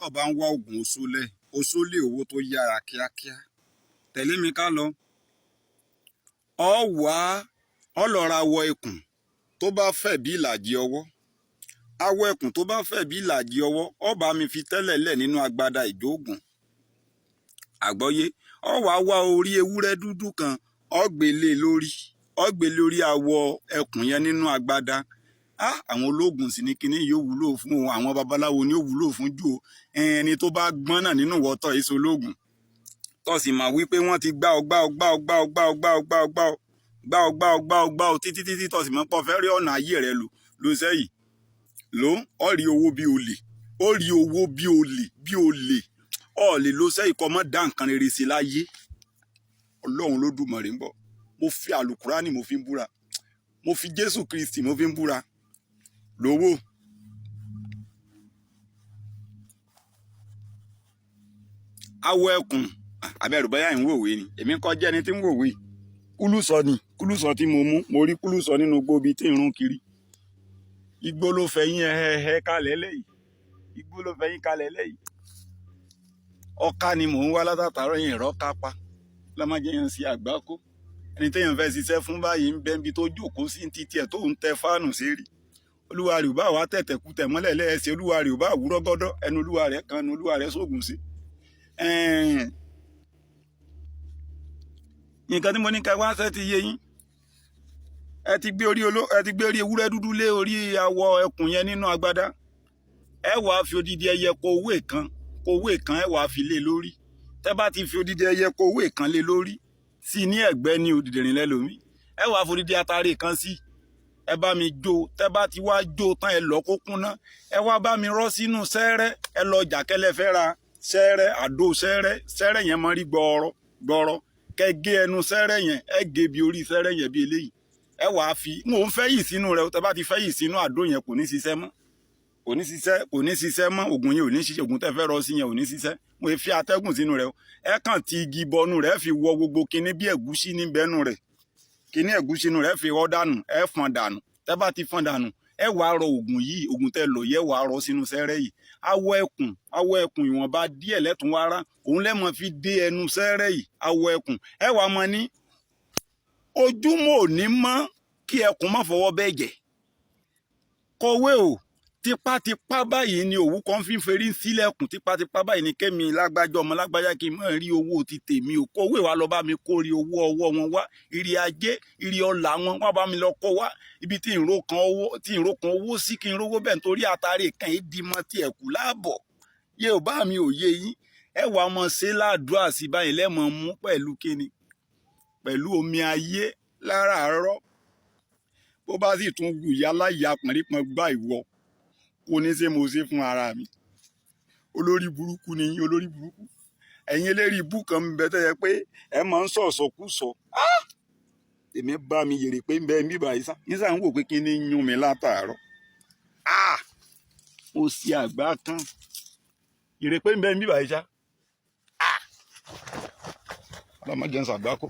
Tó bá ń wá oògùn oṣólẹ̀, oṣólẹ̀ owó tó yára kíákíá, tẹ̀lé mi ká lọ. Ọ wá ọ lọ ra awọ ẹkùn tó bá fẹ̀ bí ìlàjì ọwọ́. Awọ ẹkùn tó bá fẹ̀ bí ìlàjì ọwọ́, ọ bá mi fi tẹ́lẹ̀ lẹ̀ nínú agbada ìjóògùn. Àgbọ́yé, ọ wá wá orí ewúrẹ́ dúdú kan, ọ gbé lé lórí, ọ gbé lórí awọ ẹkùn yẹn nínú agbada. Ah, àwọn ológun sì ní kinní yóò wúlò fún o, àwọn babaláwo ni ó wúlò fún jù o. Ẹni tó bá gbọ́n náà nínú ìwọ́tọ̀ èso ológun tó sì mọ̀ wípé wọ́n ti gbá ọ gbá ọ gbá ọ gbá ọ gbá ọ gbá ọ gbá ọ gbá ọ gbá ọ gbá ọ gbá ọ gbá ọ títí títí, tó sì mọ̀ pọ̀ fẹ́ rí ọ̀nà ayé rẹ lò ló sẹ́yìn ló ọ rí owó bí olè, ó rí owó bí olè bí olè. Ọ lè lo sẹ́yìn kọ́ mọ́ dá nǹkan rere sí láyé. Ọlọ́run Lódùmarè ń bọ̀. Mo fi àlùkùránì mo fi ń búra, mo fi Jésù Kristi mo fi ń búra lówó. Awọ ẹkùn abẹ́rù bóyá ń wòwe ni, èmi kọ́ jẹ́ ẹni tí ń wòwe. Kúlùsọ ni kúlùsọ tí mo mú, mo rí kúlùsọ nínú igbó bíi tí ń rún kiri. Igbó ló fẹ̀yìn ẹ̀hẹ̀hẹ̀ kalẹ̀ lẹ́yìn, igbó ló fẹ̀yìn kalẹ̀ lẹ́yìn. Ọká ni mò ń wá látàtàrọ̀ yẹn, ìrọ́ká pa lọ́mọdéyàn sí àgbákò. Ẹni téèyàn fẹ́ ṣiṣẹ́ fún báyìí ń bẹ́ níbi tó jókòó sí títí ẹ̀ tó ń tẹ fáànù sérí. Olúwa rẹ̀ ò bá wá tẹ̀tẹ̀ kú tẹ̀ mọ́lẹ̀ lẹ́ẹ̀sẹ̀, olúwa rẹ̀ ò bá wúrọ́ gọ́dọ́, ẹnu olúwa rẹ̀ kan nu olúwa rẹ̀ sóògùn sí. Nǹkan tí mo ní ká wá ṣe ti yé yín. Ẹ ti gbé orí oló, ẹ ti gbé orí ewúrẹ́ dúdú lé orí awọ ẹkùn yẹn nínú agbádá. Ẹ wàá fi odidi ẹyẹ kowé kan, kowé kan, ẹ wàá fi lé lórí. Tẹ́ bá ti fi odidi ẹyẹ kowé kan lé lórí sí ní ẹ̀gbẹ́ ní odìdìrín lẹ́lòmí, ẹ wàá fi odidi atare kan sí, ẹ bá mi jó. Tẹ́ bá ti wá jó tán, ẹ lọ kó kúnná, ẹ wá bá mi rọ́ sínú sẹ́rẹ́. Ẹ lọ jàkẹ́lẹ́ fẹ́ ra sẹ́rẹ́, àdó sẹ́rẹ́. Sẹ́rẹ́ yẹn máa rí gbọ́ọ̀rọ̀ gbọ́ọ̀rọ̀. Kẹ́ gé ẹnu sẹ́rẹ́ yẹn, ẹ gé bí orí sẹ́rẹ́ yẹn bí eléyìí. Ẹ wàá fi n ò ń fẹ́ yìí sínú rẹ. Tẹ́ bá ti fẹ́ yìí sínú àdó yẹn, kò ní ṣiṣẹ́ mọ́, kò ní ṣiṣẹ́, kò ní ṣiṣẹ́ mọ́. Ògùn yẹn ò ní ṣiṣẹ́, ògùn tẹ́ fẹ́ rọ sí yẹn ò ní ṣiṣẹ́. Mo fi atẹ́gùn sínú rẹ. Ẹ kàn ti igi bọnú rẹ, fi wọ gbogbo kinní bí ẹ̀gúsí níbẹ̀nu rẹ, kinní ẹ̀gúsí inú rẹ, fi rọ́ dànù, ẹ fọ́n dànù. Tẹ́ bá ti fọ́n dànù, ẹ wàá rọ ògùn yìí, ògùn tẹ́ lò yẹ, wàá rọ sínú sẹ́rẹ́ yìí. Awọ ẹkùn, awọ ẹkùn ìwọ̀nba díẹ̀ lẹ́tùn wá rá, òun lẹ́mọ̀ fi dé ẹnu sẹ́rẹ́ yìí. Awọ ẹkùn ẹ wàá mọ ní ojúmọ́ òní mọ́ kí ẹkùn má fọwọ́ bẹ́ẹ̀ jẹ́ kọ̀wé o. Tipátipá báyìí ni òwú kan fi ń ferí sílẹ̀kùn. Tipátipá báyìí ni kẹ́mi lágbájá ọmọ lágbájá kí n má rí owó ti tèmi o. Kọ̀wé wa lọ bá mi kórè owó ọwọ́ wọn wá, ìrì ajé, ìrì ọlà wọn wá bá mi lọ kó wá ibi tí ìró kan owó, tí ìró kan owó sí, kí n rówó bẹ́ẹ̀, nítorí àtàrí kan yìí di mọ́ tí ẹ̀kú láàbọ̀. Yé ò bá mi ò yé yín. Ẹ wàá mọ̀ ṣe ládùúà sí báyìí lẹ́mọ̀ mú pẹ̀lú kíni, pẹ̀lú omi ayé láràárọ̀. Bó bá sì tún wù yá láyà pọ̀nrípọ̀n gbá ìwọ kò ní ṣe mo ṣe fún ara mi. Olórí burúkú ni yín, olórí burúkú. Ẹ̀yin eléri ibú kan ń bẹ tẹ́ yẹ pé ẹ máa ń sọ̀sọ̀kúsọ. Èmi bá mi yèrè pé ń bẹ ń bíbà yìí sá yín sá ń wò pé kí ni yún mi látàárọ̀. Mo ṣe àgbá kan yèrè pé ń bẹ ń bíbà yìí sá. Ọlọ́mọdé ń ṣàgbákò.